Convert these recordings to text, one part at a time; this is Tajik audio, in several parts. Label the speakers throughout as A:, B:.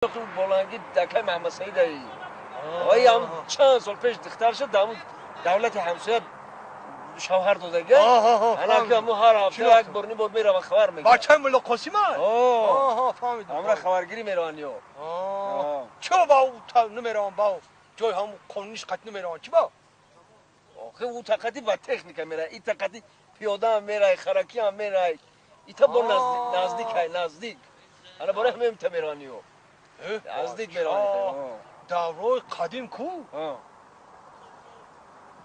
A: Боланги дакай Маҳмадсаид ай. Ой, ам чанд сол пеш духтар шуд, дар давлати ҳамсоя шавҳар додага. Ана ки ҳамун ҳар ҳафта як бор ним бор мерава, хабар мегирад.
B: Бачаи Мулло Қосим ай? Фаҳмидам.
A: Ҳамра хабаргирӣ мераванд ё.
B: Чо ба ӯ намераванд, ба ҷои ҳамун қонуниш қат намераванд? Чӣ ба?
A: Охи, ӯ тақати ба техника мерай, и тақати пиёдаам мерай, харакиам мерай. Ита бо наздик ай, наздик. Ана бораи ҳамаим та мераванд ё. Наздик мераванд.
B: Даврои қадим ку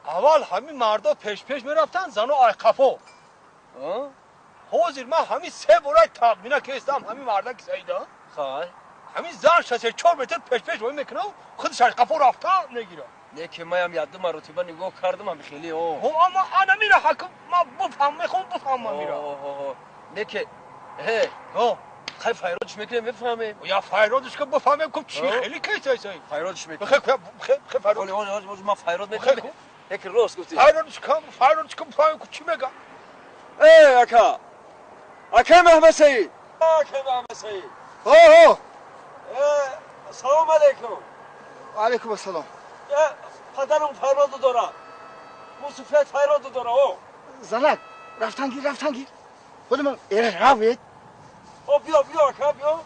B: аввал ҳамин мардо пеш-пеш мерафтанд, зано айқафо. Ҳозир ман ҳамин се бораи тақмина кестам, ҳамин марда ки саида.
A: Хай.
B: Ҳамин зан 64 метр пеш-пеш вой мекунам, худаш айқафо рафта мегирад.
A: Не ки маям як-ду маротиба нигоҳ кардам, ҳами хеле о.
B: Ҳо, аммо ана мира ҳакм ман буфаҳм, мехоҳам буфаҳмам мира.
A: Не ки э
B: ҳо.
A: Хай, файродш мекунем, мефаҳмем.
B: Я файродш ки буфаҳмем, ку чӣ хеле кесай.
A: Файродш мекунем.
B: Бихе бихе файрод.
A: Ҳоли ҳоли ман файрод мекунам. Яки рост гуфтӣ.
B: Файродш кам, файродш кам, фаҳмем ку чӣ мега.
A: Э, ака. Акай Маҳмадсаид. Акай Маҳмадсаид.
C: Ҳо, ҳо.
A: Э, салом алейкум.
C: Алейкум ассалом.
A: Э, падарам файроду дора. Мусуфият файроду дора, о.
C: Занак, рафтан гир, рафтан гир. Худи ман эра равед.
A: О, биё, биё, ака, биё.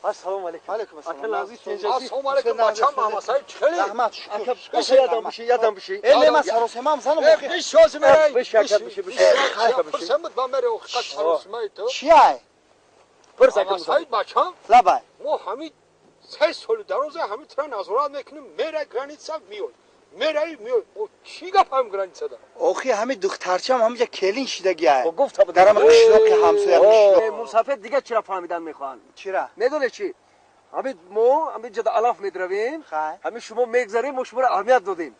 A: Ассалому алейкум.
C: Алейкум ассалом.
A: Ака, наздик тенҷаси.
B: Ассалому алейкум, бачам Маҳмадсаид, чӣ хеле?
C: Раҳмат, шукр.
A: Ака, ядам биши, ядам биши.
C: Э, не, ман саросемам, занам.
B: Э, биш шози мерай.
A: Биш, ака, биши, биши. Ака, биши.
B: Пурсам буд, ман мере охиқат саросимаи ту.
C: Чи ай?
A: Пурс, ака.
B: Маҳмадсаид, бачам.
C: Лабай.
B: Мо ҳамин 3 соли дароза ҳамин тура назорат мекунем, мерай граница, миёй. Мерай, миёй. О, чӣ гап ҳам границада?
C: Охи, ҳамин духтарчам ҳаминҷа келин шидаги ай.
A: Гуфт.
C: Дар ҳама қишлоқи ҳамсоя қишлоқ.
A: Мусафед дигар чира фаҳмидан мехоҳанд?
C: Чира?
A: Медонед чӣ? Ҳамин мо ҳамин ҷода алаф медравем, ҳамин шумо мегзарем, мо шуморо аҳамият додем.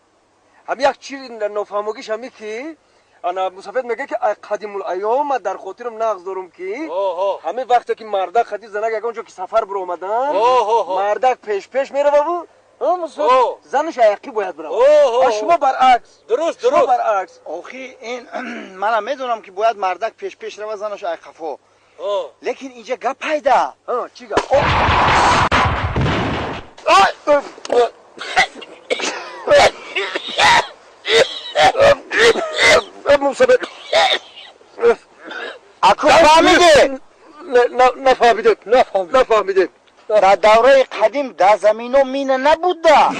A: Ҳамин як чизи нофаҳмогиш ҳамин ки ана мусафед мегӯяд, ки қадимул айём ман дар хотирам нағз дорум, ки ҳамин вақте ки мардак хати занак ягон ҷо ки сафар биромаданд, мардак пеш-пеш мерававу занаш аяқӣ бояд биравад. Шумо баръакс.
B: Дуруст.
A: Шумо баръакс.
C: Охи, ин манам медонам, ки бояд мардак пеш-пеш рава, занаш айқафо, лекин инҷа гап пайда.
A: Чӣ гап?
C: Аку, фаҳмидӣ?
A: Нафаҳмидем, нафаҳмидем.
C: Дар давраи қадим дар замино мина набуда.